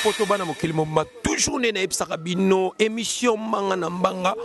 Poto, bana mokili mobimba, toujours nde nayebisaka bino, émission Mbanga na Mbanga,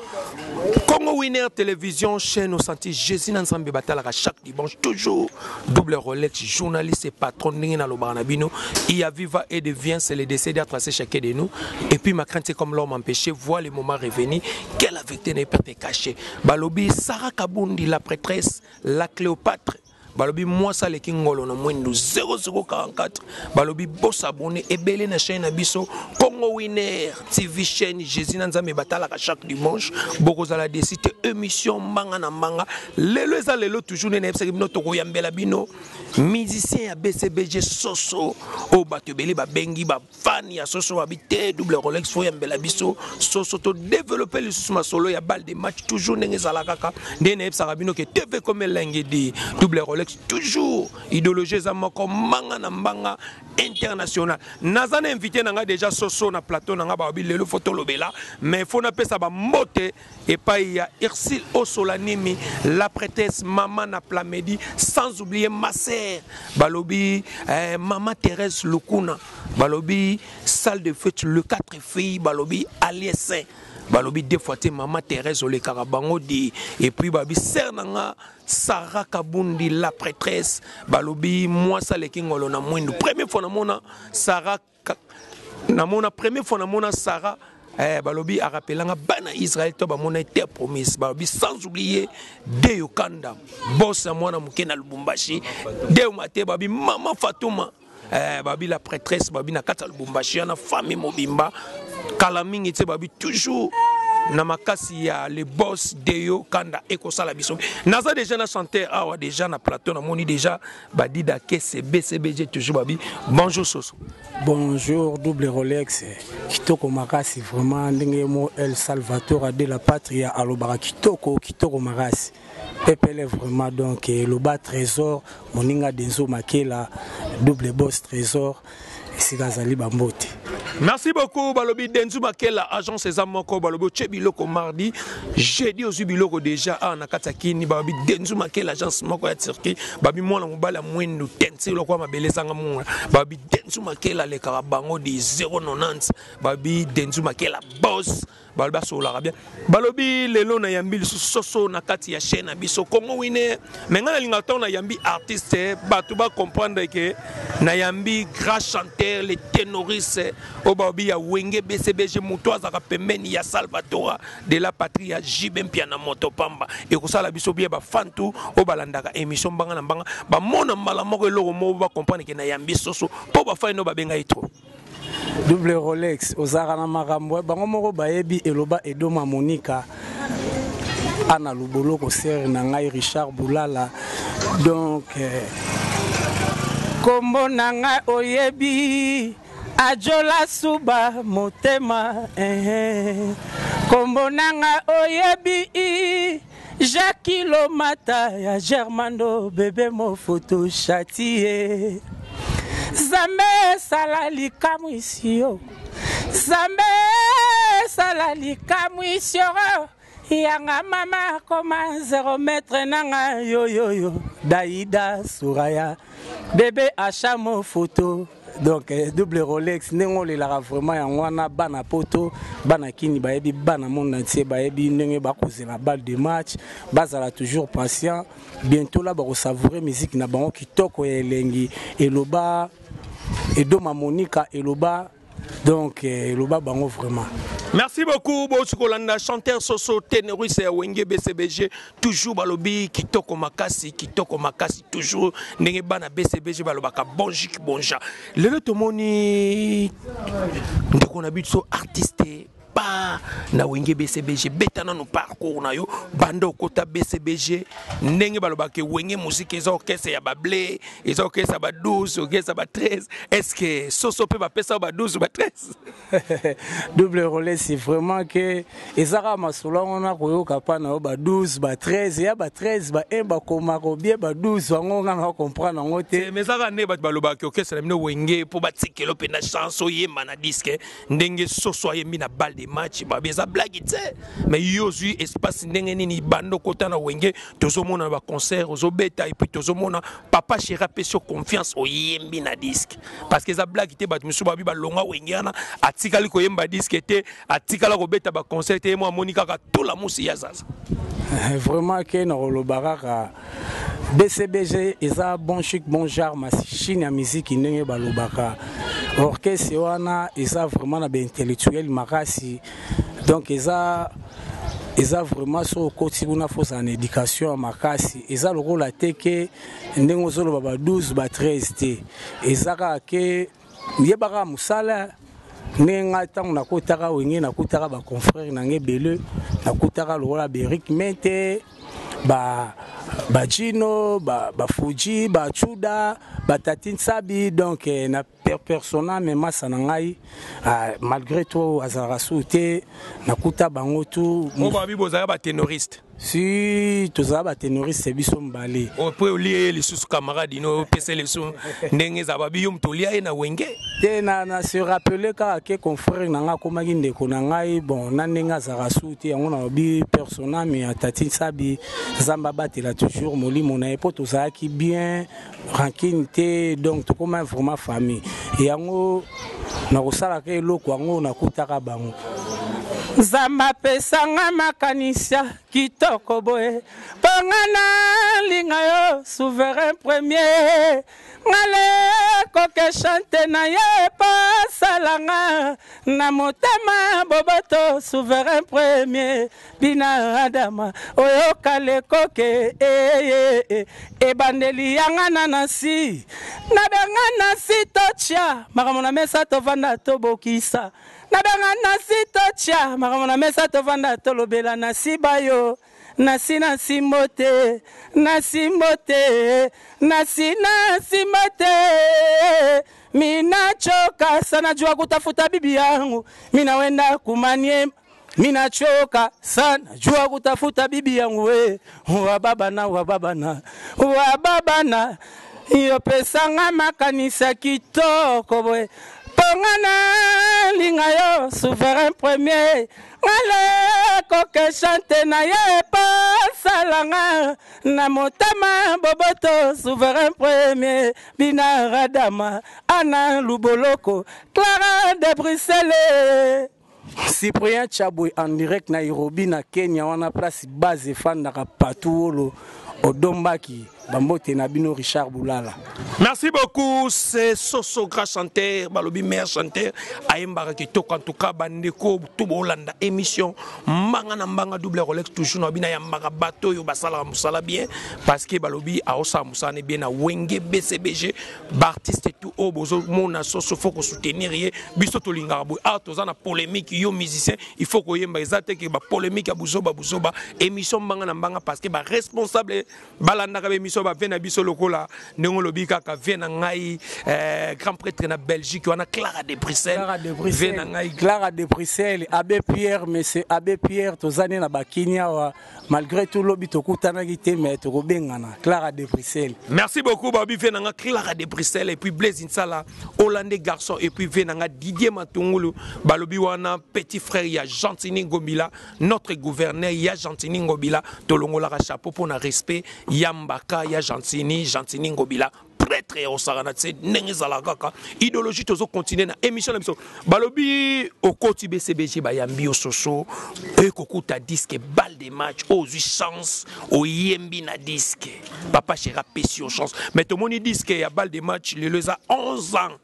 Congo Winner Télévision, chaîne osanti Jésus na Nzambe batalaka chaque dimanche, toujours Double Rolex, journaliste et patron. Ndenge nalobaka na bino, il y a viva et devient, c'est le décès d'être tracé chacun de nous. Et puis ma crainte, c'est comme l'homme empêché voit le moment revenir, quelle vérité n'est pas cachée. Balobi Sarah Kabundi, la prêtresse, la Cléopâtre, balobi mwasi aleki ngolo na mwindu 0044. Balobi bosabone ebele na chaîne na biso Congo Winner TV, chaîne Jésus na Nzambe batalaka chaque dimanche. Bokozala desi te, émission Mbanga na Mbanga. Lelo eza lelo, toujours nde nayebisaki bino, tokoyambela bino musicien ya BCBG, Soso, oyo bato ebele babengi, bafani ya Soso babi te, Double Rolex, faut yambela biso Soso, todéveloppe lisusu masolo ya balle de match. Toujours ndenge ezala kaka, ndenge nayebisaka bino ke TV comme elengi di Double Rolex, toujours idéologie eza moko, Mbanga na Mbanga international. Naza na invité na nga déjà, Soso, na plateau na nga. Babi lelo faut tolobela, mais faut napesa bambote epai ya Ursile Osolanimi, la prêtresse, mama na Plamedi, sans oublier ma sœur, balobi mama Thérèse Lukuna, balobi salle de fête le 4 filles, balobi Allié Saint, balobi deux fois te, mama Thérèse olekaka bango di. Et puis babi sœur na nga Sarah Kabundi, la prêtresse, balobi mwasi aleki ngolo na mwindu. Première fois namona Sarah, namona première fois namona Sarah, balobi arapelanga bana Israël to bamona terre promise. Balobi sans oublier Deyo Kanda, boss ya mwana moke na Lubumbashi, Deyo Mate, babi mama Fatuma, babi la prêtresse, babi na kati ya Lubumbashi yana famille mobimba kala mingi te. Babi toujours na makasi ya le boss Deyo Kanda ekosala biso. Naza déjà na chanteur awa déjà na plateau, namoni déjà Badida Kese BCBG, toujours. Babi bonjour Soso. Bonjour Double Rolex, kitoko makasi vraiment, ndenge mo El Salvatore de la Patria alobaka, kitoko kitoko makasi pepele vraiment. Donc eloba Trésor, moninga Denzo Makela, Double Boss Trésor esika azali, bambote. Merci beaucoup. Balobi Denzu Makela, agence eza moko. Balobi otie biloko mardi, jeudi ozwi biloko déjà awa na kati ya Kini. Balobi Denzu Makela, agence moko ya Turquie. Babi mwana mobali ya mwindu tensi lokola mabele ezanga munga. Babi Denzu Makela alekaka bango di 090. Babi Denzu Makela boss, balobi asololaka bien. Balobi lelo nayambi lisusu Soso na kati ya chaîne na biso Congo Winner. Mais ngai nalingaka ntango nayambi artiste, bato bacomprendre ke nayambi grand chanteur, le ténoriste oyo balobi ya Wenge BCBG, moto azalaka pembeni ya Salvatora de la Patrie, ya JB Mpiana, moto pamba. Ekosala biso bien, bafantu oyo balandaka émission Mbanga na Mbanga bamona mbala moko eloko moko, bacomprendre ke nayambi Soso, mpo bafani oyo babenga ye trop. Double Rolex, ozalaka na makambo bango moko bayebi. Eloba Edoma Monika ana Luboloko, sere na ngai Richard Bulala. Donc kombo na ngai oyebi, Ajola Suba motema, eh. Kombo na ngai oyebi, Jacques Lomata ya Germando, bebe mofoto chatie. Nzambe esala likamwisi yo, Nzambe esala likamwisi yo yanga mama koma 0 mètre nanga yoyoyo Daida Suraya, bebe Achamo photo. Donc Double Rolex, ndenge olelaka vraiment yango wana, bana Poto, bana Kini bayebi, bana monde entier bayebi ndenge bakozela balle de match. Bazala toujours patient, bientôt là bakosavourer musique na bango kitoko ya elengi. Eloba Edoma Monika, eloba donc eloba bango vraiment. Merci beaucoup. Bosi kolanda chanteur Soso, ténoriste ya Wenge BCBG, toujours balobi kitoko makasi, kitoko makasi, toujours ndenge bana BCBG balobaka bonjik bonja. Lelo tomoni ndeko na biso artiste pa na Wenge BCBG. Beta nano parcours na yo banda okota BCBG. Ndenge balobaka Wenge musique eza orchestre ya bablé, eza orchestre ya ba 12, orchestre ya ba 13. Est ce que Soso mpe bapesa ba 12, ba 13? Double Rolex, c'est vraiment que ezaka masolo yango na koyoka mpa na yo, ba 12, ba 13, ya ba 13, ba 1 bakomaka bien, ba 12 yango nga na comprendre yango te. Mais ezaka nde bato balobaka orchestre na bino Wenge mpo batikelo mpe na chance oyemba na disque ndenge Soso ayembi na balle de. match, babi eza blague te. Mais yo ozwi espace ndenge nini bando kota na Wenge, tozomona na baconcert ozobeta, et puis tozomona papa chéri apesi yo confiance, oyembi na disque, parce que eza blague te. Bato mosusu babi balonga Wenge wana, atikali koyemba disque te, atikala kobeta baconcert te, ye mo amoni kaka tola mosi ya zaza. Vraiment ke nakoloba kaka BCBG eza bon chic bon genre, machine ya miziki ndenge balobaka. Orchestre wana eza vraiment na baintellectuel makasi, donc eza vraiment so okoti kuna, fozala na éducation ya makasi. Eza lokola te ke ndenge ozoloba ba 12 ba 13 te, eza kaka ke yebaka mosala. Ndenge ngai ntango nakotaka Wenge, nakutaka baconfrère na ngai ebele, nakutaka lokola Berik Mente, ba bajino, bafuji, bachuda, batati nsabi. Donc na persona me masa na ngai, malgré tout azalaka su te, nakuta bango tu. Oyo babi bozalaka baténoriste? Si, tozala baténoriste biso mibale. Po olia ye lisusu, camarade ino opesa lisusu ndenge eza, babi yo moto olia ye na Wenge. Te, na se rappeler kaka ke confrère na ngai akomaki ndeko na ngai. Bon, na ndenge azalaka su te, yango nalobi persona me ya tati Nsabi, Nzambe abatela toujours molimo na ye, mpo tozalaki bien, rancune te, donc tokóma vraiment famille. Yango nakosalaka eloko yango, nakutaka bango. Nzambe apesanga makanisi kitoko boye, mpo nga nalinga yo souverain premier, ngale koke chante na ye, mpo asalanga na motema boboto souverain premier. Bina Adama oyoka lekoke eye ebandeli yanga na nasi nabenga nasi, totya makambo na mesa, tovanda tobokisa. Nabenga nasi, totya makambo na mesa, tovanda tolobela. Nasi bayo nasi nasimbo te, nasimbo te, nasi nasimbo te. Minachoka sana jua kutafuta bibi yangu, minawenda kumanie. Minachoka sana jua kutafuta bibi yangu we wababana wababana wababana. Yopesanga makanisa kitoko boye, mponga nalinga yo souverain premier, ngale koke chante na ye, pasalanga na motema boboto souverain premier. Bina Radama, Ana Luboloko, Clara de Bruxelles. Cyprien Chabwe en direct Nairobi na Kenya, wana place base efandaka patu wolo odombaki. Bambote na bino, Richard Boulala. Merci beaucoup, c'est Soso, grand chanteur, balobi meilleur chanteur, ayembaka kitoko. En tout cas, bandeko tout bolanda émission Mbanga na Mbanga, double Rolex, toujours na bina yambaka bato yo basala musala bien, parce que balobi aosa musala ne bien na Wenge BCBG, ba artiste tout o bozo mona Soso, faut ko soutenir ye. Biso tolingaka boye. Ah, toza na polémique, yo musicien, il faut koyemba, eza te ke ba polémique ya buzoba buzoba. Émission Mbanga na Mbanga, parce que ba responsable balandaka baémission, bavie na biso lokola ndenge olobi kaka vie na ngai, grand prêtre na Belgique wana, Clara de Bruxelles. Clara de Bruxelles na ngai, Clara de Bruxelles, abbé Pierre, monsieur abbé Pierre, tozani na bakini awa. Malgré tout, lobi tokutanaki te, mais tokobengana. Clara de Bruxelles. Merci beaucoup. Babi vie na nga Clara de Bruxelles, et puis Blaise Insala, hollandais garçon, et puis vie na nga Didier Matungulu, balobi wana petit frère ya Gentini Ngobila, notre gouverneur ya Gentini Ngobila. Tolongolaka chapeau mpona respect ya mbaka ya Gentini, Gentini Ngobila, prêtre ya kosaka na tie ndenge ezalaka kaka idéologie. Tozocontinue na émission na biso. Balobi okoti BCBG, bayambi yo Soso, ekokuta disque balle de match, oyo ozwi chance oyembi na disque, papa chéri apesi yo chance. Mais tomoni disque ya balle de match lelo eza 11 ans,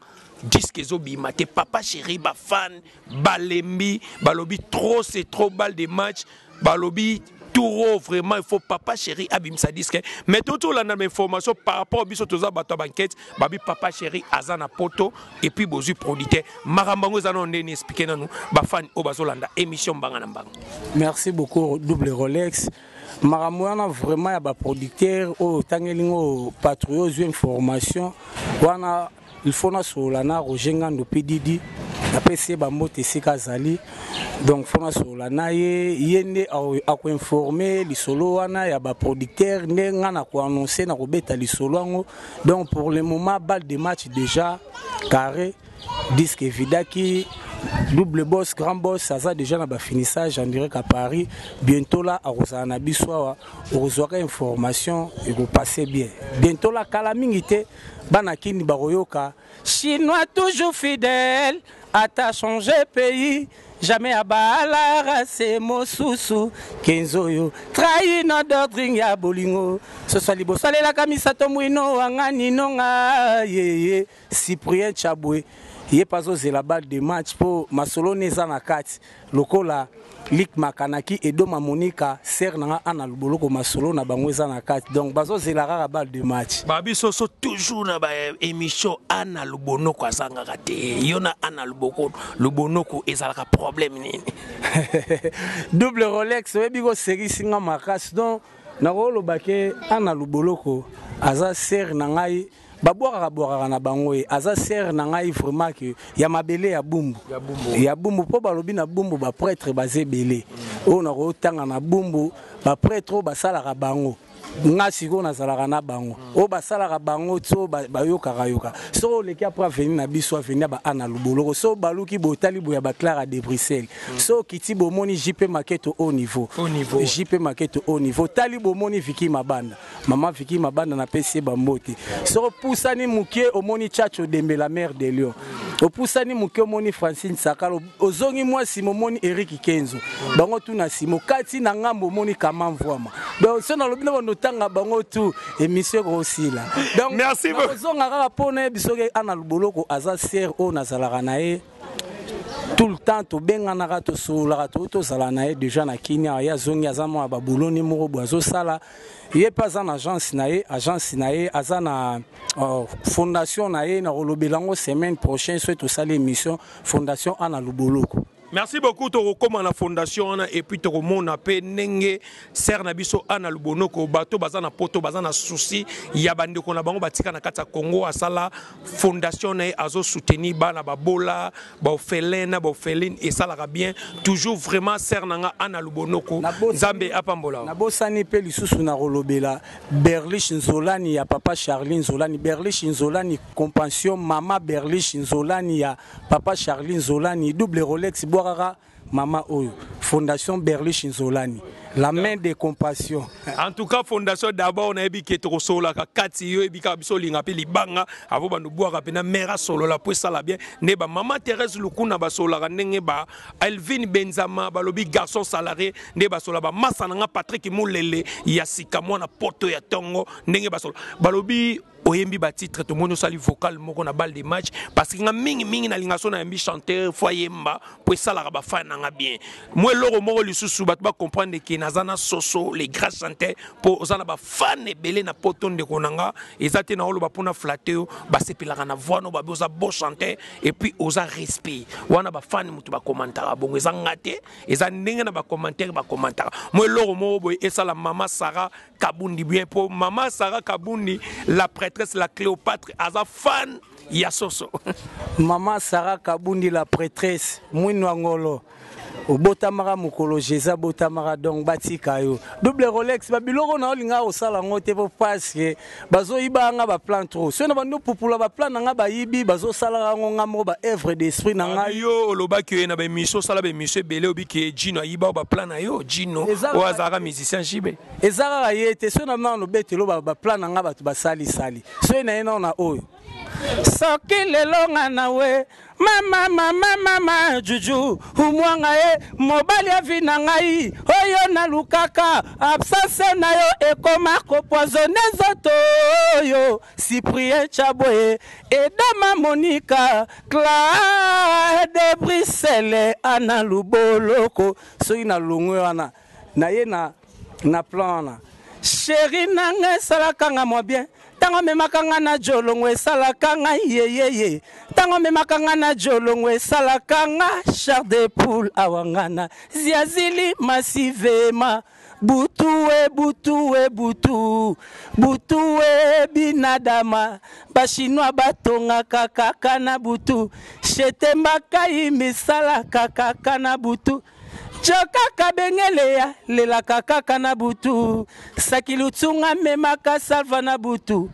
disque ezobima te. Papa chéri, bafan balembi, balobi trop c'est trop. Balle de match, balobi trop, vraiment il faut papa chéri abimisa disque. Mais totolanda na information par rapport biso toza bato ya bankete, babi papa chéri aza na poto, et puis bozwi producteur. Makambo yango eza nano ndeni? Explique nanu bafani oyo bazolanda émission Mbanga na Mbanga. Merci beaucoup, double Rolex. Makambo wana vraiment ya baproducteur oyo otangeli ngo, patrouille ozwi information wana, il faut nasolola na Roger Ngando mpe Didi. Napesi ye bambote esika azali. Donc faut nasolola na ye, ye nde akoinforme lisolo wana ya baproducteur, nde nga na koannonce na kobeta lisolo yango. Donc pour le moment, balle de match déjà carré, disque evidaki. Double boss, grand boss, aza déjà na ba finissage en direct à Paris. Bientôt là, akozala na biso awa, okozwaka information ekopasser bien. Bientôt là, kala mingi te, bana kini bakoyoka. Chinois toujours fidèle, ata changer pays, jamais abala race mosusu. Kenzoyo, trahi na dordring ya bolingo. Soso liboso alelaka misato mwino wanga ninonga yeye. Cyprien Chabwe ye mpe azozela balle de match mpo masolo ne eza na kati lokola Lik Makanaki Edoma Monica sere na nga ana Luboloko masolo na bango eza na kati donc bazozela kaka balle de match. Ba biso so toujours na ba émission Ana Lubonoko azangaka te yo na Ana Luboko Lubonoko ezalaka problème nini? Double Rolex oyebi kosekisi nga makasi donc nakoloba ke Ana Luboloko aza sere na ngai babwakaka bwakaka na bango ye aza sere na ngai vraiment ke ya mabele ya bumbu ya bumbu mpo balobi na bumbu ba prêtre baza ebele oyo nakotanga na bumbu ba prêtre oyo basalaka bango nga sikoyo nazalaka na bango oyo basalaka bango ti oyo bayokaka yoka soki oleki apres aveni na biso aveni ya ba ana luboloko soki obaluki botali boya ba Clara de Bruxelles soki okiti bomoni JP Maketo haut niveau JP Maketo haut niveau tali bomoni Vicky Mabanda mama Vicky Mabanda napesi ye bambote soki opusani moke omoni Chacho Dembe la mère de Lion opusani moke omoni Francine Sakalo ozongi mwa nsima omoni Eric Kenzo bango tu na nsima okati na ngambo omoni Kama Mvwama donc so nalobi na bando otanga bango tu émission ekosila donc merci beaucoup ozonga kaka mpo nayebi soki Ana Luboloko aza sere oyo nazalaka na ye tout le temps tobenganaka tosololaka to tozala na ye déjà na Kenya ye azongi aza mwa babuloni moko boye azosala ye mpe aza na agence na ye agence na ye aza na fondation na ye nakolobela yango semaine prochaine soki tosali émission fondation Ana Luboloko. Merci beaucoup tokokóma na fondation wana et puis tokomona mpe ndenge sere na biso Ana Lubonoko bato baza na poto baza na souci ya bandeko na bango batika na kati ya Congo asala fondation na ye azosoutenir bana babola baorphelin na baorpheline esalaka bien toujours vraiment sere na nga Ana Lubonoko Nzambe apambola. Nabosani mpe lisusu na kolobela Berlich Nzolani ya papa Charlie Nzolani Berlich Nzolani compassion mama Berlich Nzolani ya papa Charlie Nzolani double Rolex bwakaka mama oyo fondation Berlich Nzolani la main de compassion. En tout cas fondation d'abord nayebi ke tokosololaka kati yo yebi kaka biso olinga mpe libanga avo bando bwaka mpe na mare asolola po esala bien nde ba mama Thérèse Lukuna basololaka ndenge ba Elvin Benzama balobi garçon salarié nde basola ba masa na nga Patrick Mulele ya sika mwana poto ya tongo ndenge basola balobi oyembi ba titre tomoni osali vocal moko na balle de match parce que nga mingi mingi nalinga so nayembi chanteur fo ayemba po esalaka bafan na nga bien mwa eloko moko lisusu bato bacomprendre ke naza na soso les grands chanteurs mpo oza na bafan ebele na poto ndeko na nga eza te na oloba mpona flatte yo basepelaka na voix no babi oza bon chanteur et puis oza respect wana bafani moto bakomantaka bongo eza nga te eza ndenge na bacommentaire bakomantaka mwa eloko moko boye esala mama Sara Kabundi bien po mama Sara Kabundi la prêtresse la Cléopâtre aza fan ya soso. Mama Sara Kabundi la prêtresse mwino ngolo obotamaka mokolo Jésus abotamaka donc batika yo double Rolex babiloko na olinga kosala yango te po parce que bazoyiba nga baplan trop soki na bando pupula baplan na nga bayibi bazosalaka yango nga moko ba œuvre d'esprit na ngai. Yo olobaki oye na baémission osala baémission ebele obiki Gino ayiba baplan na yo Gino oyo azalaka musicien jibe eza kaka ye te soki na nano obetelo baplan na nga bato basalisali soki na ye nano na oyo soki lelo nga na we mama mama mama juju umwanga ye mobali avi na ngai oyo nalukaka absence na yo ekoma kopoisonne nzoto oyo Cyprien Chaboye Edama Monica Clara de Bruxelles Ana Luboloko soki nalongwe wana na ye na na plan wana sheri nanga esalaka nga mwa bien ntango amemaka nga na jolongo esalaka nga yeyeye ntango amemaka nga na jolongo esalaka nga char de poule awa nga na ziazili masivema butu e butu e butu butu e binadama bachinois batongaka kaka na butu shetembakai misalaka kaka na butu jokaka bengeleya lelaka kaka na butu sakilutunga memaka salva na butu.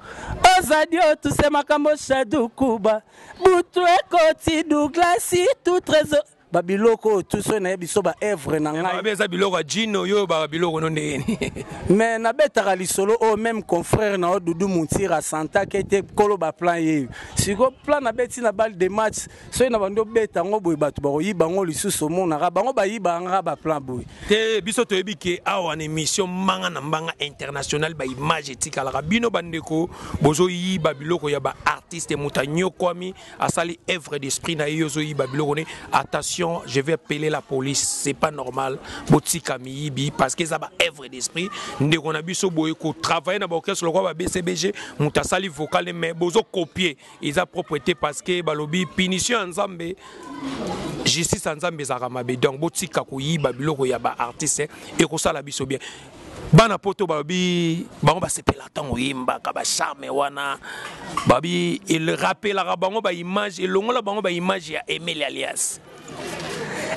Tozadio tuse makambo shadukuba butu ekoti Douglasi tout trésor babiloko oyo tu soki nayebi so baevre na ngai eza biloko ya jino oyo ba biloko no ndenge nini? Mais nabetaka lisolo oyo meme confrère na yo Dudu Muntira asantaki ete kolo baplan ye siko plan nabeti na balle de match soki na bandi obeta yango boye bato bakoyiba yango lisusu, omonaka bango bayiba yanga baplan boye. Te, biso toyebi ke awa na émission Mbanga na Mbanga International, baimage etikalaka. Bino bandeko bozoyiba biloko ya baartiste, moto anyokwami, asali œuvre d'esprit na ye, yo ozoyiba biloko ne. Attention, je vais appeler la police, c'est pas normal. Botika miyibi, parce que eza ba œuvre d'esprit. Ndeko na biso boye kotravaille na baorchestre lokwa ba BCBG, moto asali vocal, mais bozokopie, eza propreté, parce que balobi punition ya Nzambe, justice ya Nzambe ezalaka mabe. Donc botika koyiba biloko ya baartiste, ekosala biso bien. Bana poto balobi bango basepela ntango oyembaka bacharme wana, babi erappelaka bango baimage, elongola bango baimage ya Emeli Alias.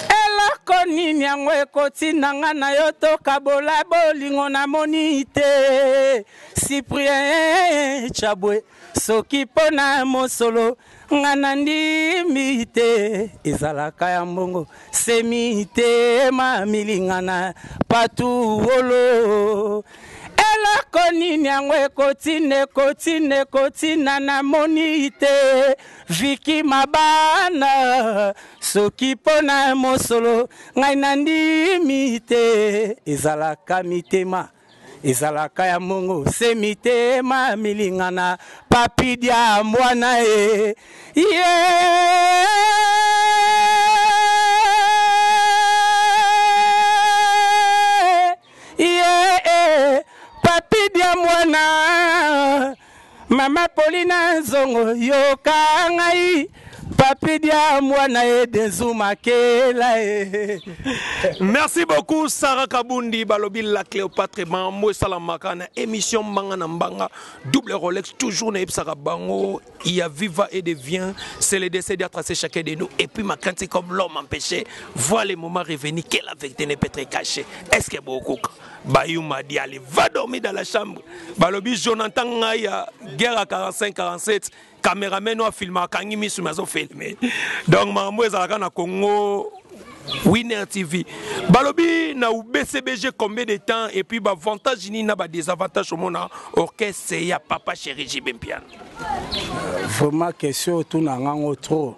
Eloko nini yango ekotinda nga na yo tokabola bolingo? Namoni te, Cyprien Chabwe. Soki mpo na mosolo, nga na ndimi te. Ezalaka ya mbongo se mitema milingana patu wolo. Eloko nini yango ekotina, ekotina, ekotina? Namoni te, Viki Mabana. Soki mpo na mosolo, ngai na ndimi te. Ezalaka mitema, ezalaka ya mbongo se mitema milingana papi dia mwana ye ye. Ye papi dia mwana, mama Polina Nzongo, yoka ngai, papi dia mwana ye Denzumakela ye. Merci beaucoup, Sarah Kabundi, balobi la Cléopâtre. Mambo esalamaka na émission Mbanga na Mbanga double Rolex, toujours nayebisaka bango, il y a viva et devient, c'est le décès à tracer chacun de nous. Et puis ma crainte, c'est comme l'homme empêché voit les moments revenir que la vérité ne peut être cachée. Est-ce que beaucoup Bayuma dit: allez, va dormir dans la chambre. Balobi Jonathan Ngaya, guerre à 45 47, caméraman oyo afilma, akangi misu me azofilme. Donc makambo ezalaka na Congo Winner TV. Balobi na BCBG combien de temps et puis ba avantage nini na ba désavantage omona orchestre ya papa chéri JB Mpiana? Vraiment, question otuna ngango trop.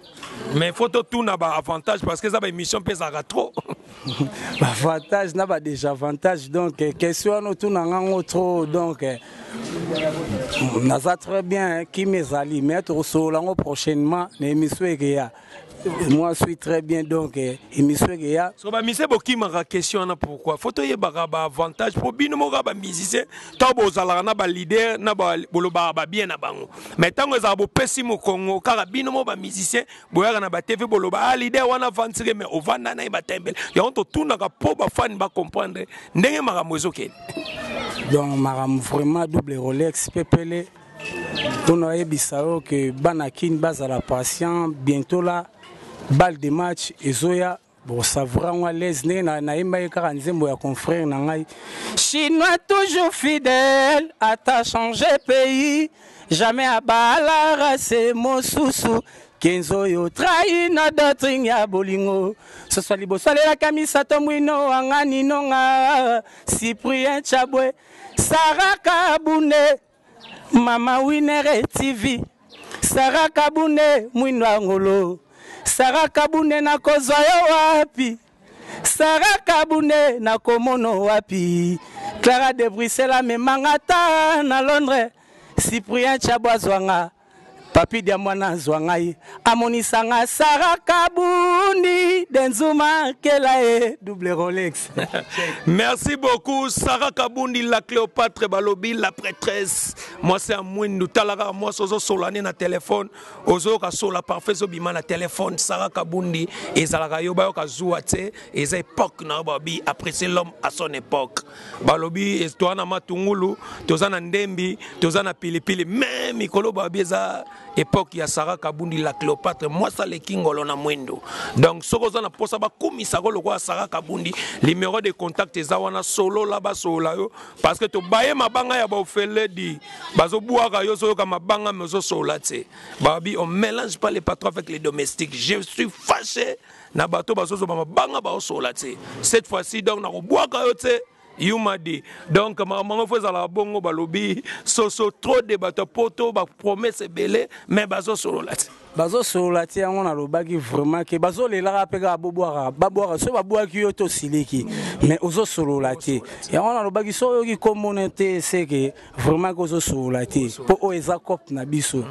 Mais faut totuna ba avantage parce que eza ba émission mpe ezalaka trop. Baavantage na badésavantage, donc question wana otuna ngango trop. Donc naza très bien, kimi ezali, mais tokosolola yango prochainement na émission ekeya. Moi, je suis très bien, donc émission ekeya. So bamusicien bokimaka question wana pourquoi? Faut toyebaka baavantage po bino moko bamusicien, ntango bozalaka na baleader na bolobaka babien na bango, mais ntango ezalaka bopesi mokongo kaka bino moko bamusicien, boyaka na batv, boloba: ah, leader wana avantire, mais ovanda na ye batembele. Yango totunaka mpo bafani bacomprendre ndenge makambo ezokende. Donc makambo vraiment, double Rolex pepele, mpona oyebisa yo ke bana Kini bazala patient, bientôt la balle de match ezoya, bosavra yango à l'aise. Ndenge nayembaki kaka nzembo ya confrère na ngai chinois, toujours fidèle, ata change pays, jamais abala race mosusu. Kenzo oyo trai na doctrine ya bolingo, soso liboso alelaka misato mwino wanga ninonga. Cyprien Chabwe, Sara Kabune, mama Winere TV, Sara Kabune mwindo ya ngolo, Sara Kabune, nakozwa yo wapi? Sara Kabune, nakomono wapi? Clara de Bruxelles amemanga ta na Londres. Cyprien Chabwe azwanga papi dia mwana, azwa ngai, amonisanga Sara Kabundi Denzuma Kela ye double Rolex. Merci beaucoup, Sara Kabundi la Cléopâtre, balobi la prêtresse, mwasi ya mwindu. Talaka mwasi ozosola ne na telefone, ozoyoka sola parfait ezobima na telefone. Sara Kabundi, ezalaka yo, bayoka zuwa te, eza époque na yo. Balobi apprécier l'homme à son époque. Balobi toza na matungulu, toza na ndembi, toza na pilipili, mais mikolo balobi eza Epoque ya Sarah Kabundi la Cléopâtre, mwasi aleki ngolo na mwendo. Donc soki oza na posa bakumisa ko lokola Sarah Kabundi, numéro de contact eza wana, solola basolola yo parce que tobaye mabanga ya baofeledi bazobwaka yo, ozoyoka mabanga mais ozosolola te. Babi, on mélange pas les patrons avec les domestiques. Je suis fâché na bato bazozwa mabanga baosolola te. Cette fois-ci donc nakobwaka yo te. Yumadi. Donc makambo yango fo ezalaka bongo. Balobi soso trop de bato ya poto, bapromesse ebele mais bazosolola te. Bazosolola te. Yango nalobaki vraiment ke bazolelaka mpe kaka bobwaka, babwaka. So babwaki yo to osiliki, mais ozosolola te. Yango nalobaki so oyoki komona te, seke vraiment ke ozosolola te, mpo oyo eza cope na biso.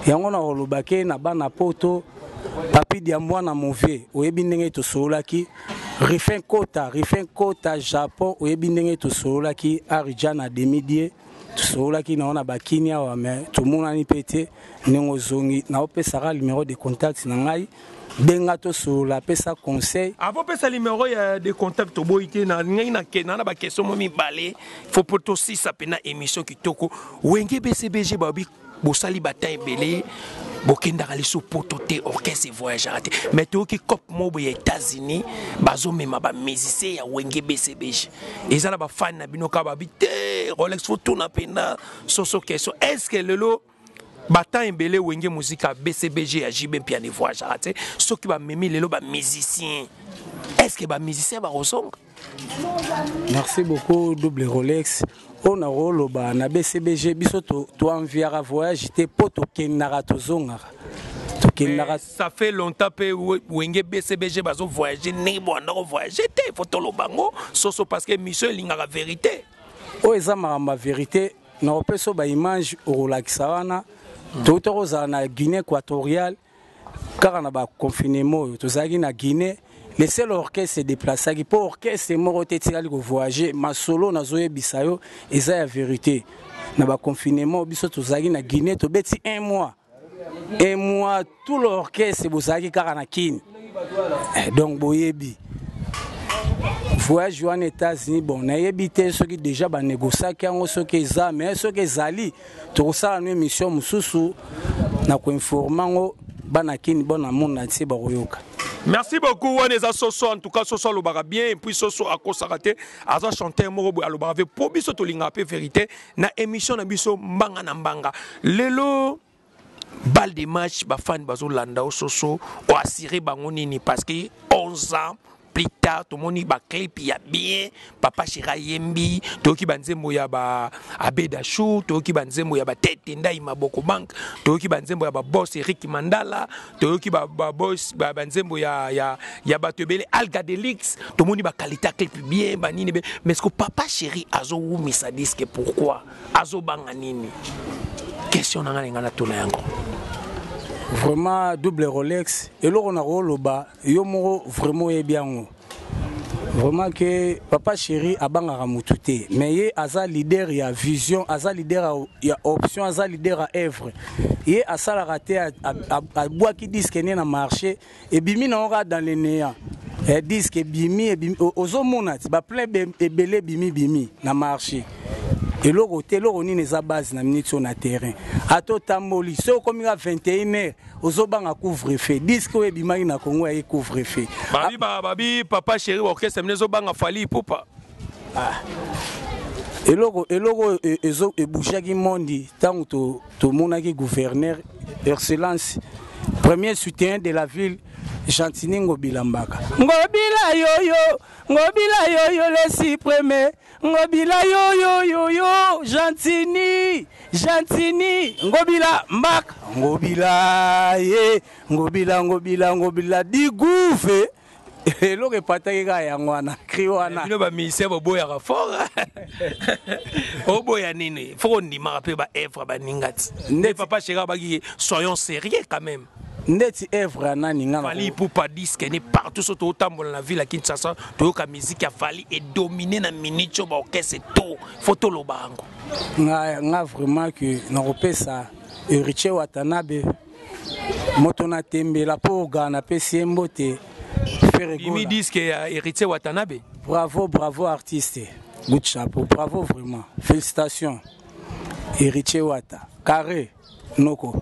Yango nakoloba ke na bana poto, Papi Diambwana Move, oyebi ndenge tosololaki. Rifin Kota, Rifin Kota Japon, oyebi ndenge tosololaki. Arija na Demidie, tosololaki nango na bakini awa, mais tomonani mpe te. Ndenge ozongi, naopesaka numéro de contact na ngai, benga tosolola, apesa conseil. Avant pesa numéro ya de contact, toboyi te. Na ngai nakenda na baquestion mo mibale, faut po tosisa mpe na émission kitoko. Wenge BCBG, babi bosali bata ebele, bokendaka lisusu poto te, orchestre voyageaka te, mais toyoki cop moko boye ya États-Unis bazomema bamusicien ya Wenge BCBG. Eza na bafani na bino kaka babi te. Rolex, faut tuna mpenza soso question: est ce que lelo batemps ebele Wenge Musica BCBG ya JB Mpiana voyageaka te, soki bamemi lelo bamusicien, est ce que bamusicien bakozonga? Merci beaucoup, Double Rolex. Oyo nakoloba na BCBG, biso toenviaka voyage te, mpo tokendaka, tozongaka, tokendaka. Ça fait longtemps mpe Wenge BCBG bazovoyage ndenge bwanda kovoyage te. Faut toloba ngo soso parce que mission elingaka vérité. Oyo eza makambo ya vérité. Nakopesa baimage okolakisa wana. Touta kozala na Guinée équatoriale kaka na baconfinement oyo tozalaki na Guinée. Le seul orchestre déplaçaki, mpo orchestre moko te etikali kovoyage. Masolo nazoyebisa yo eza ya vérité. Na baconfinement biso tozalaki na Guinée, tobeti un mois, un mois, tout l'orchestre bozalaki kaka na Kini. Donc boyebi voyage wana États-Unis. Bon, nayebi te soki déjà banégociaki yango, soki eza, mais soki ezali, tokosala no émission mosusu na koinforme yango bana Kini, bona monde entier bakoyoka. Merci beaucoup. Wana eza Soso. En tout cas Soso alobaka bien et puis Soso akosaka te. Aza chanteur moko boye alobaka ve, po biso tolingaka mpe vérité na émission na biso Mbanga na Mbanga. Lelo balle de match, bafani bazolanda o. Soso, oassuré bango nini? Parce que 11 ans plus tard, tomoni baclip ya bien, Papa Chéri ayembi, toyoki banzembo ya ba Abeda Chou, toyoki banzembo ya batete Ndai Maboko Bank, toyoki banzembo ya babos Eric Mandala, toyoki babos, banzembo ya bato ebele, Alga Delix. Tomoni baqualité ya clip bien, banini be. Mais ce que Papa Chéri azowumisa disque, pourquoi? Azobanga nini? Question na ngai, na ngai natuna yango. Vraiment, Double Rolex, eloko na koloba, yo moko vraiment oyebi yango vraiment ke Papa Chéri abangaka motu te, mais ye aza leader ya vision, aza leader ya option, aza leader ya œuvre. Ye asalaka te abwaki disque ne na marché, ebimi nango kaka dans le néant. Disque ebimi, ebimi, ozomona ti baplein ebele ebimi bimi na marché, eloko te. Eloko nini eza base na minute oyo na terrain? Ata otamboli, soki okomi ka 21 heure, ozobanga couvre-feu. Disque oyo ebimaki na Congo yaye couvre-feu. Babi, babi Papa Chéri, orchestre mine ezobanga Fally Ipupa. Ah. Eloko oyo ebougeaki monde ntango tomonaki gouverneur, excellence premier soutien de la ville, Gentiny Ngobila Mbaka. Ngobila yoyo, Ngobila yoyo, le suprême Ngobila yoyoyoyo, Gentiny, Gentiny Ngobila Mbaka, Ngobila ye Ngobila, Ngobila, Ngobila diguve. Eloko epataki kaka yango wana, cri wana. Bino bamusicien boboyaka fort. Oboya nini? Fo kondimaka mpe baœuvre baninga ti nde Papa Chéri abaki. Soyons sérieux quand même. Ndeti œuvre ya nani nga? Fally Ipupa, disque ne partout. So totambola na ville ya Kinshasa, toyoka musique ya Fally edomine na minute oyo baorchestre to. Faut toloba yango. Nga vraiment ke nakopesa Héritier Watanabe moto na tembela mpo ogaa, napesi ye mbote. Bimi disque ya Héritier Watanabe. Bravo, bravo artiste, good chapeau, bravo vraiment, félicitations Héritier Wata carré noko.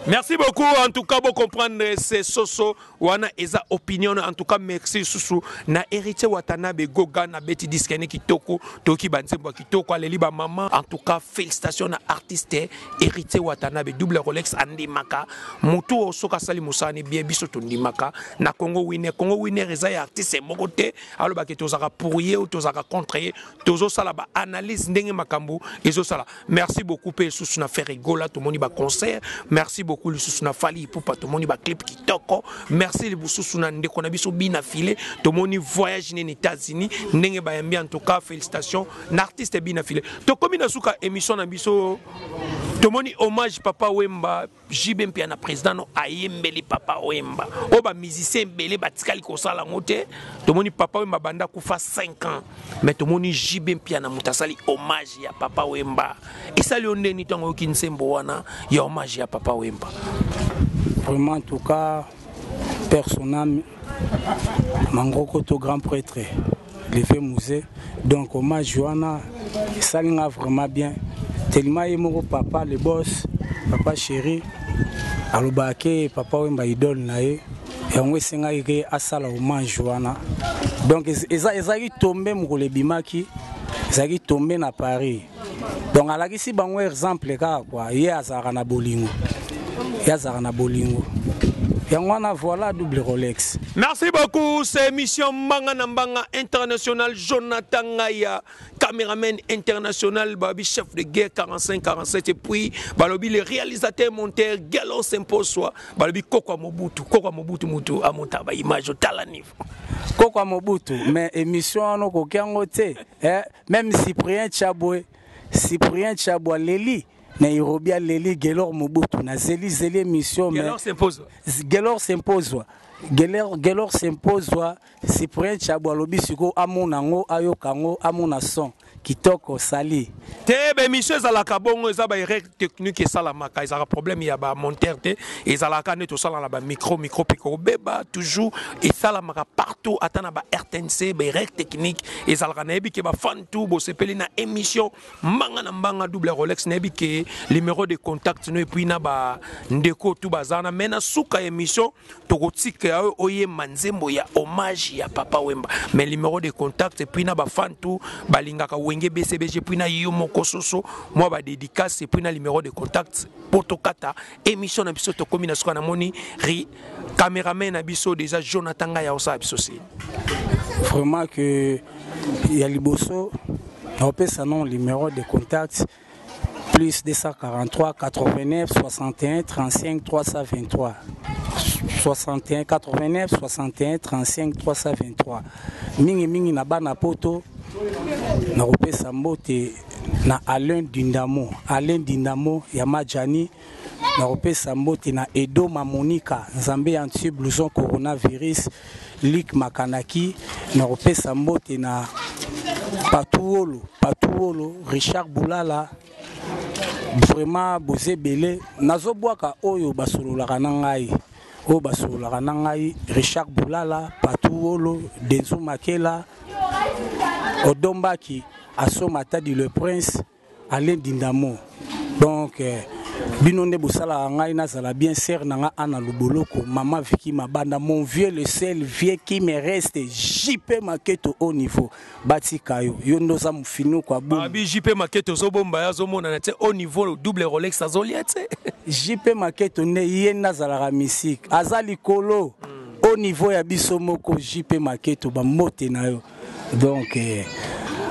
Merci beaucoup. En tout cas, vous comprendre, c'est Soso. Wana eza opinion. En tout cas, merci Susu. Na héritier Watanabe Goga na Betty Diskene Kitoko. Toki Banzembo Kitoko. Aleli ba maman. En tout cas, félicitations na artiste héritier Watanabe. Double Rolex Andy Maka. Mutu osoka sali musani bien biso tondimaka. Na Congo Winner. Congo Winner eza ya artiste moko te. Alobaki tozaka pour ye ou tozaka contre ye. Tozo sala ba analyse ndenge makambo ezo sala. Merci beaucoup pe susu na Ferre Gola tomoni ba concert. Merci beaucoup lisusu na Fally Ipupa tomoni ba clip kitoko. Merci lisusu na ndeko na biso Bina Filet tomoni voyage nene États-Unis ndenge bayambi. En tout cas, félicitations na artiste Bina Filet. Tokomi na suka émission na biso, tomoni hommage Papa Wemba. JB Mpiana président no ayembeli Papa Wemba oyo ba musicien ebele batikali kosala yango te. Tomoni Papa Wemba banda kufa 5 ans, mais tomoni JB Mpiana moto asali hommage ya Papa Wemba. Esali yo ndeni ntango oyoki nsembo wana ya hommage ya Papa Wemba? Vraiment, en tout cas, personnel Mangrokoto, grand prêtre levé musée, donc hommage wana esali nga vraiment bien, tellement ye moko papa le boss, papa chéri, alobaka ke Papa Wemba idole na ye. Yango esengaki ke asala hommage wana. Donc ezalaki tombe mokolo ebimaki, ezalaki tombe na Paris. Donc alakisi bango exemple kaka quoi, ye azalaka na bolingo, ye azalaka na bolingo. Yango wana, voilà, double Rolex. Merci beaucoup. C'est émission Mbanga na Mbanga International. Jonathan Ngaya, caméraman international, babi chef de guerre 45-47. Et puis, balobi le réalisateur monteur, Galon Semposwa, balobi Kokwa Mobutu, Kokwa Mobutu Mutu, amonta ba image au tala niveau. Kokwa Mobutu, mais émission ano kokiango te, eh, même Cyprien Chabwe, Cyprien Chabwe Leli, Nairobi aleli Gelor Mobutu na zeli zeli émission. Gelor s'impose. Gelor s'impose. Gelor, Gelor s'impose. Cyprien Chabwe alobi sikoyo amona yango, ayoka yango, amona son kitoko sali. Te, ba émission ezalaka bongo, eza ba erreur technique esalamaka, ezalaka problème ya ba monteur te, ezalaka nde tosala na ba micro, micro mpe kobeba toujours, esalamaka partout, ata na ba RTNC, ba erreur technique ezalaka. Nayebi ke ba fan tout bosepeli na émission Mbanga na Mbanga. Double Rolex, nayebi ke numéro de contact no et puis na ba ndeko tout bazana, mais na suka émission tokotika oyo oyemba nzembo ya hommage ya Papa Wemba, mais numéro de contact et puis na ba fan tout balingaka Wenge BCBG, puis na yo moko Soso, mwa ba dédicace et puis na numéro de contact po tokata émission na biso. Tokomi na suka, namoni ri cameraman na biso déjà Jonathan Ngaya osala biso si. Vraiment que ya liboso naopesa non numéro de contact: plus 243 89 61 35 323, 61 89 61 35 323. Mingi mingi na bana poto, nakopesa mbote na Alain Dindamo, Alain Dindamo ya Majani. Nakopesa mbote na Edo Mamonika, Nzambe ya anti blouson coronavirus, Lik Makanaki. Nakopesa mbote na Patuolo, Patuolo Richard Bulala. Vraiment boza ebele, nazobwaka oyo basololaka na ngai, oyo basololaka na ngai: Richard Bulala, Patuolo, Denzu Makela, Odombaki, Aso Matadi le prince, Alain Dindamo. Donc bino nde bosalaka ngai nazala bien. Ser na nga Ana Luboloko, mama Viki Mabanda, mon vieux, le seul vieux qui me reste, JP Maketo au niveau. Batika yo, yo nde oza mofinuku abu. Abi JP Maketo ozobomba ye, azomonana te au niveau. Double Rolex azolia te. JP Maketo nde ye nde azalaka misike, aza likolo au niveau ya biso moko. JP Maketo, bambote na yo. Donc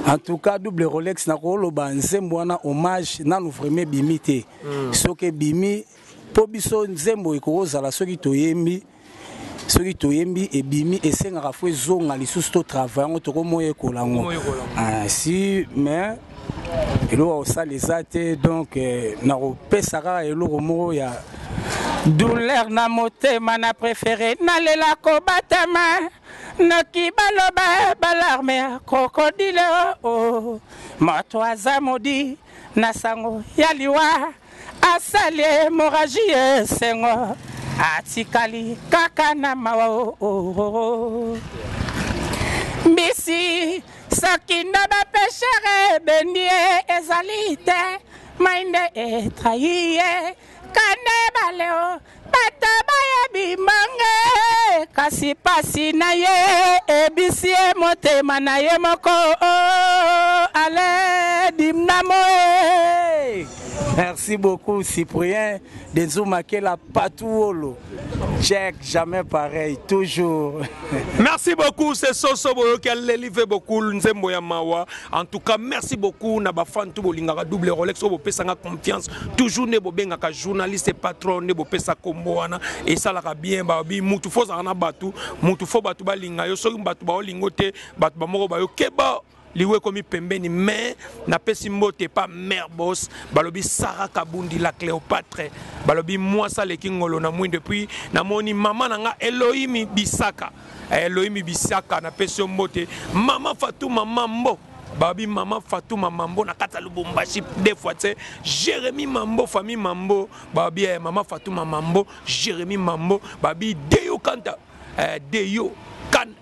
en tout cas, double Rolex, nakoloba nzembo wana hommage nanu vraiment ebimi te. Soki ebimi, mpo biso nzembo ekokozala, soki toyembi, soki toyembi ebimi, esengaka fo ezonga lisusu, to travail yango, tokomoyekola yango. Ah, si, mais eloko ya kosala eza te. Donc nakopesa kaka eloko moko ya douleur na motema. Na préféré nalela kobatama, noki baloba ba larmes ya crocodile. O moto aza modi na sango ya liwa, asali hémorragie, esengo atikali kaka na mawa. O oh, oh, oh. Mbisi soki nde ba pêcheurs ebendi ye, ezali te mai nde etrahi ye. Kande baleo bato bayebi mange kasi pasi na ye ebisi ye motema na ye moko oh, ale dimnamo e. Merci beaucoup Cyprien Denzumakela Patuolo. Check, jamais pareil, toujours. Merci beaucoup, c'est Soso Boyo qui a l'élevé beaucoup nzembo ya mawa. En tout cas, merci beaucoup na ba fan tout bolingaka double Rolex oyo bopesanga confiance. Toujours ne bobengaka journaliste et patron ne bopesa kombo wana esalaka bien ba bi mutu fo zala na batu, mutu fo batu balinga yo soki batu ba olingo te, batu ba moko ba yo keba liwa ekomi pembeni mais napesi mbote pa mère boss balobi Sarah Kabundi la Cléopâtre balobi mwasi aleki ngolo na mwindo epuis namoni mama na nga Elohimi Bisaka eh, Elohimi Bisaka napesi yo mbote mama Fatuma Mambo babi mama Fatuma Mambo na kati ya Lubumbashi deux fois tse Jérémie Mambo famille Mambo babi eh, mama Fatuma Mambo Jérémie Mambo babi Deyo Kanta eh, Deyo Kan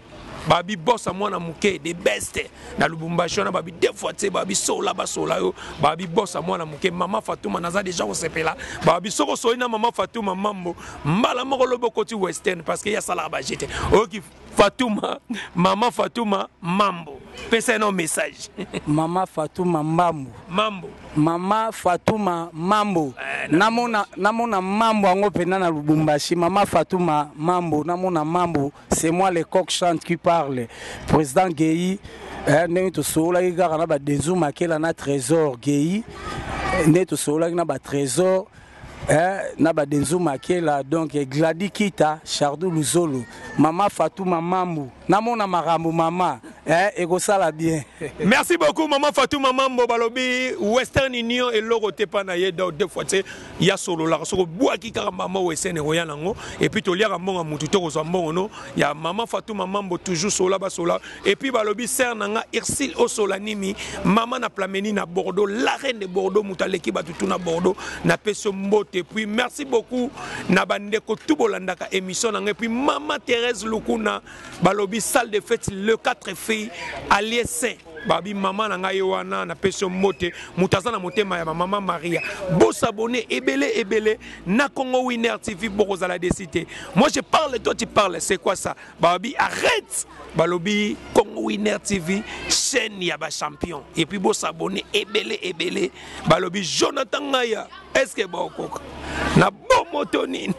babi bosa mwana moke the best na lubumbashi wana babi deux fois tse babi sola basola yo babi bosa mwana moke mama fatuma naza deja kosepela babi soko osoli na mama fatuma mambo mbala moko lobi okoti western parce que ye asalaka baje te oyoki fatuma mama fatuma mambo pesa ye no message. Mama fatuma mbambo mambo Mama Fatuma Mambo eh, namona namona mambo yango mpenza na Lubumbashi. Mama Fatuma Mambo namona mambo, c'est moi le coq chante qui parle. Président Gueyi eh, ndenge tosololaki kaka na ba Denzu Makela na Trésor Gueyi eh, ndenge tosololaki na ba Trésor eh, na ba Denzu Makela donc eh, Glady Kita Chardou Luzolo Mama Fatuma Mambo namona makambo mama eh, ekosala bien. Merci beaucoup maman Fatuma Mambo balobi Western Union eloko te pa na ye donc deux fois tse ya sololaka soko bwaki kaka mama Western ekoya nango et puis toliaka mbongo ya mutu to kozwa mbongo no ya maman Fatuma Mambo toujours sola basola et puis balobi sœur na nga Ursule Osola nimi mama na Plameni na Bordeaux la reine de Bordeaux mutu aleki batu tout na Bordeaux na pesi yo mbote et puis merci beaucoup na bandeko tout bolandaka émission na nga et puis maman Thérèse Lukuna balobi salle de fête le 4 filles allié saint babi mama na ngai wana napesi yo mbote moto aza na motema ya mama maria bosabone ebele ebele na congo winner tv bokozala desi te moi je parle toi tu parles c'est quoi ça balobi arrête balobi congo winner tv chaîne ya bachampion et puis bosabone ebele ebele balobi jonathan ngaya est ce que bokoka na bomoto nini.